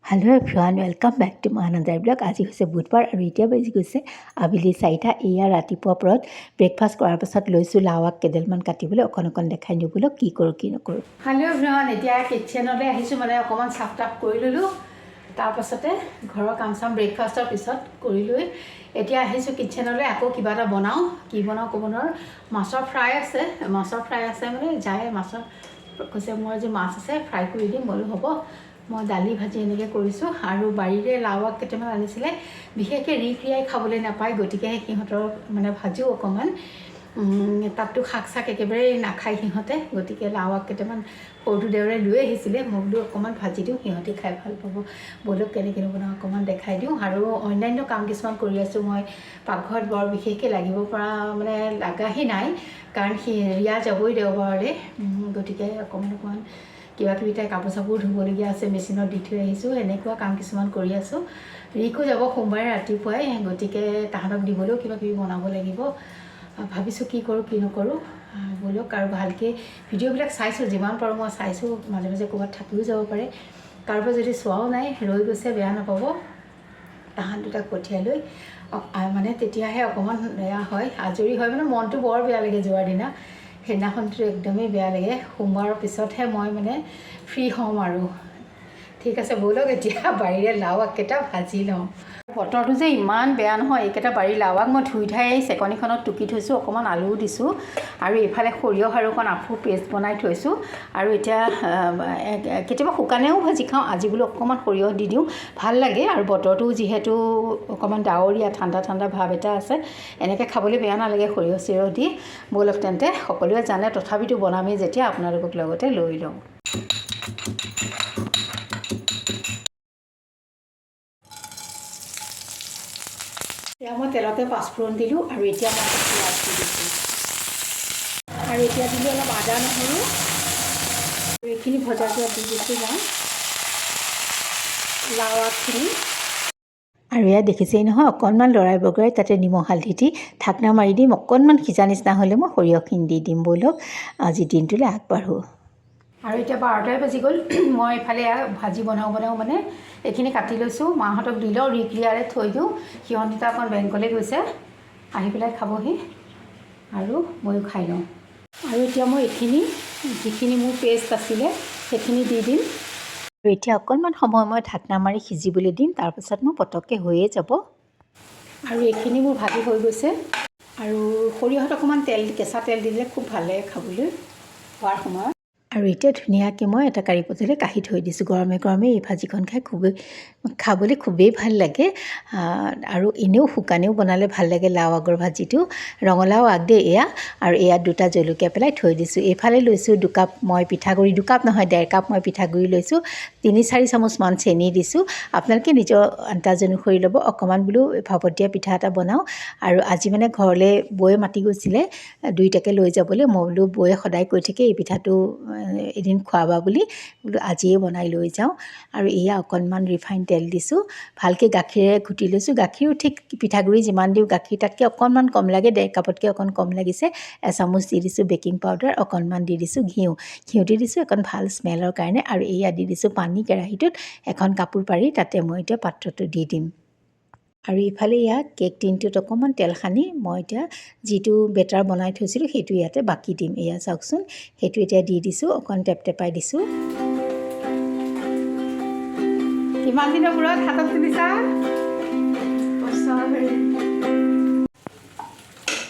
Hello everyone, welcome back to my another vlog. আজি হৈছে বুধবাৰ আৰু এতিয়া বাজি গৈছে আবেলি 4টা। এয়া ৰাতিপুৱা পৰত ব্ৰেকফাষ্ট কৰাৰ পাছত লৈছোঁ লাও আগ কেইডালমান কাটিবলৈ। অকণ অকণ দেখাই দিওঁ বোলো কি কৰোঁ কি নকৰোঁ। হেল্ল' এভৰিৱান, এতিয়া কিটচেনলৈ আহিছোঁ, মানে অকণমান চাফ তাফ কৰি ল'লোঁ। তাৰপাছতে ঘৰৰ কাম চাম ব্ৰেকফাষ্টৰ পিছত কৰি লৈ এতিয়া আহিছোঁ কিটচেনলৈ। আকৌ কিবা এটা বনাওঁ, কি বনাওঁ ক'ব নোৱাৰোঁ। মাছৰ ফ্ৰাই আছে, মাছৰ ফ্ৰাই আছে, মানে যায় মাছৰ কৈছে মই আজি মাছ আছে, ফ্ৰাই কৰি দিম। বোলো হ'ব। মই দালি ভাজি এনেকৈ কৰিছোঁ আৰু বাৰীৰে লাও আগ কেইটামান আনিছিলে। বিশেষকৈ ৰিক্ৰিয়াই খাবলৈ নাপায়, গতিকে সিহঁতৰ মানে ভাজোঁ অকণমান। তাততো শাক চাক একেবাৰেই নাখায় সিহঁতে, গতিকে লাও আগ কেইটামান সৰুটো দেউৰে লৈ আহিছিলে। মই বোলো অকণমান ভাজি দিওঁ, সিহঁতি খাই ভাল পাব। ব'লক, কেনেকৈ বনাওঁ অকণমান দেখাই দিওঁ। আৰু অন্যান্য কাম কিছুমান কৰি আছোঁ। মই পাকঘৰত বৰ বিশেষকৈ লাগিব পৰা মানে লাগাহি নাই, কাৰণ সি ৰিয়া যাবই দেওবাৰলৈ। গতিকে অকণমান অকণমান কিবা কিবি তাই কাপোৰ চাপোৰ ধুবলগীয়া আছে, মেচিনত দি থৈ আহিছোঁ, এনেকুৱা কাম কিছুমান কৰি আছোঁ। ৰিকো যাব সোমবাৰে ৰাতিপুৱাই, গতিকে তাহাঁতক দিবলৈও কিবা কিবি বনাব লাগিব। ভাবিছোঁ কি কৰোঁ কি নকৰোঁ। ব'লক, আৰু ভালকৈ ভিডিঅ'বিলাক চাইছোঁ, যিমান পাৰোঁ মই চাইছোঁ। মাজে মাজে ক'ৰবাত থাকিও যাব পাৰে, কাৰোবাৰ যদি চোৱাও নাই, ৰৈ গৈছে, বেয়া নাপাব। তাহাঁত দুটাক পঠিয়াই লৈ মানে তেতিয়াহে অকণমান এয়া হয়, আজৰি হয়। মানে মনটো বৰ বেয়া লাগে যোৱাৰ দিনা, সেইদিনাখনতো একদমেই বেয়া লাগে। সোমবাৰৰ পিছতহে মই মানে ফ্ৰী হ'ম আৰু। ঠিক আছে, ব'লক, এতিয়া বাৰীৰে লাও আগকেইটা ভাজি লওঁ। বতৰটো যে ইমান বেয়া নহয়। এইকেইটা বাৰীৰ লাও আগ মই ধুই ধাই চেকনিখনত টুকি থৈছোঁ, অকণমান আলুও দিছোঁ আৰু এইফালে সৰিয়হ আৰু অকণ আফু পেষ্ট বনাই থৈছোঁ। আৰু এতিয়া কেতিয়াবা শুকানেও ভাজি খাওঁ, আজি বোলো অকণমান সৰিয়হ দি দিওঁ, ভাল লাগে। আৰু বতৰটোও যিহেতু অকণমান ডাৱৰীয়া, ঠাণ্ডা ঠাণ্ডা ভাৱ এটা আছে, এনেকৈ খাবলৈ বেয়া নালাগে সৰিয়হ চৰিয়হ দি। ব'লক তেন্তে, সকলোৱে জানে, তথাপিতো বনামেই যেতিয়া আপোনালোকক লগতে লৈ লওঁ। এয়া মই তেলতে পাঁচফোৰণ দিলোঁ আৰু এতিয়া মই পিঁয়াজ দি দিছোঁ আৰু এতিয়া দিলোঁ অলপ আদা নহৰু আৰু এইখিনি ভজা যোৱাত দি দিছোঁ মই লাও আগখিনি। আৰু এয়া দেখিছেই নহয়, অকণমান লৰাই বগৰাই তাতে নিমখ হালধি দি ঢাকনা মাৰি দিম। অকণমান সিজা নিচিনা হ'লে মই সৰিয়হখিনি দি দিম। ব'লক, আজি দিনটোলৈ আগবাঢ়োঁ। আৰু এতিয়া 12টাই বাজি গ'ল। মই এইফালে এয়া ভাজি বনাওঁ বনাওঁ, মানে এইখিনি কাটি লৈছোঁ। মাহঁতক দি লওঁ, ৰিক্ৰিয়াৰে থৈ দিওঁ। সিহঁত দুটা অকণ বেংকলৈ গৈছে, আহি পেলাই খাবহি আৰু ময়ো খাই লওঁ। আৰু এতিয়া মই এইখিনি যিখিনি মোৰ পেষ্ট আছিলে, সেইখিনি দি দিম। আৰু এতিয়া অকণমান সময় মই ঢাকনা মাৰি সিজিবলৈ দিম, তাৰপাছত মোৰ পটককৈ হৈয়ে যাব। আৰু এইখিনি মোৰ ভাজি হৈ গৈছে। আৰু সৰিয়হত অকণমান তেল, কেঁচা তেল দিলে খুব ভাল লাগে খাবলৈ খোৱাৰ সময়ত। আৰু এতিয়া ধুনীয়াকৈ মই এটা কাঁহী পাতিলৈ কাঢ়ি থৈ দিছোঁ। গৰমে গৰমে এই ভাজিখন খাই খুবেই খাবলৈ খুবেই ভাল লাগে। আৰু এনেও শুকানেও বনালে ভাল লাগে লাও আগৰ ভাজিটো। ৰঙালাও আগ দেই এয়া। আৰু এয়া দুটা জলকীয়া পেলাই থৈ দিছোঁ। এইফালে লৈছোঁ 2 কাপ মই পিঠাগুড়ি, 2 কাপ নহয়, 1.5 কাপ মই পিঠাগুড়ি লৈছোঁ। 3-4 চামুচমান চেনি দিছোঁ। আপোনালোকে নিজৰ আন্দাজ অনুসৰি ল'ব। অকণমান বোলো ভাপত দিয়া পিঠা এটা বনাওঁ। আৰু আজি মানে ঘৰলৈ বৌয়ে মাতি গৈছিলে দুয়োটাকে লৈ যাবলৈ। মই বোলো বৌয়ে সদায় কৈ থাকে এই পিঠাটো এদিন খোৱাবা বুলি, বোলো আজিয়ে বনাই লৈ যাওঁ। আৰু এয়া অকণমান ৰিফাইন তেল দিছোঁ, ভালকৈ গাখীৰেৰে ঘুটি লৈছোঁ। গাখীৰো ঠিক পিঠাগুড়ি যিমান দিওঁ, গাখীৰ তাতকৈ অকণমান কম লাগে, 1.5 কাপতকৈ অকণ কম লাগিছে। এচামুচ দি দিছোঁ বেকিং পাউডাৰ, অকণমান দি দিছোঁ ঘিউ। ঘিউ দি দিছোঁ অকণ ভাল স্মেলৰ কাৰণে। আৰু এয়া দি দিছোঁ পানী কেৰাহীটোত, এখন কাপোৰ পাৰি তাতে মই এতিয়া পাত্ৰটো দি দিম। আৰু ইফালে ইয়াত কেক টিনটোত অকণমান তেল সানি মই এতিয়া যিটো বেটাৰ বনাই থৈছিলোঁ, সেইটো ইয়াতে বাকি দিম। এয়া চাওকচোন, সেইটো এতিয়া দি দিছোঁ, অকণ টেপ টেপাই দিছোঁ। কিমান দিনৰ মূৰত হাতত তুলিছা?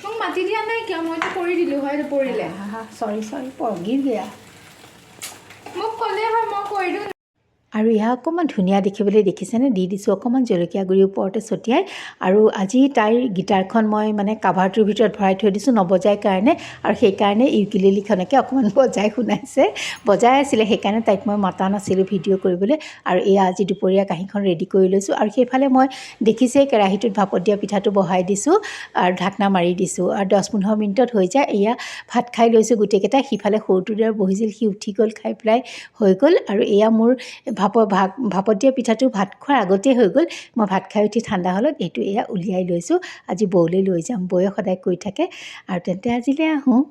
মোক মাতি দিয়া নাই কিয়? মইতো কৰি দিলোঁ হয় পৰিলে। চৰি চৰি, गिर गया। মোক ক'লে হয়, মই কৰি দিওঁ। আৰু এয়া অকণমান ধুনীয়া দেখিবলৈ, দেখিছেনে? দি দিছোঁ অকণমান জলকীয়া গুড়ি ওপৰতে ছটিয়াই। আৰু আজি তাইৰ গীটাৰখন মই মানে কাভাৰটোৰ ভিতৰত ভৰাই থৈ দিছোঁ নবজাই কাৰণে। আৰু সেইকাৰণে ইউকিলেলিখনকে অকণমান বজাই শুনাইছে, বজাই আছিলে, সেইকাৰণে তাইক মই মাতা নাছিলোঁ ভিডিঅ' কৰিবলৈ। আৰু এয়া আজি দুপৰীয়া কাঁহীখন ৰেডি কৰি লৈছোঁ। আৰু সেইফালে মই দেখিছেই কেৰাহীটোত ভাপত দিয়া পিঠাটো বহাই দিছোঁ আৰু ঢাকনা মাৰি দিছোঁ আৰু 10-15 মিনিটত হৈ যায়। এয়া ভাত খাই লৈছোঁ গোটেইকেইটা। সিফালে সৰুটো দেউৰ বহিছিল, সি উঠি গ'ল, খাই পেলাই হৈ গ'ল। আৰু এয়া মোৰ ভাপত দিয়া পিঠাটো ভাত খোৱাৰ আগতেই হৈ গ'ল। মই ভাত খাই উঠি ঠাণ্ডা হ'লত এইটো এয়া উলিয়াই লৈছোঁ। আজি বৌলৈ লৈ যাম, বৌয়ে সদায় কৈ থাকে। আৰু তেন্তে আজিলৈ আহোঁ।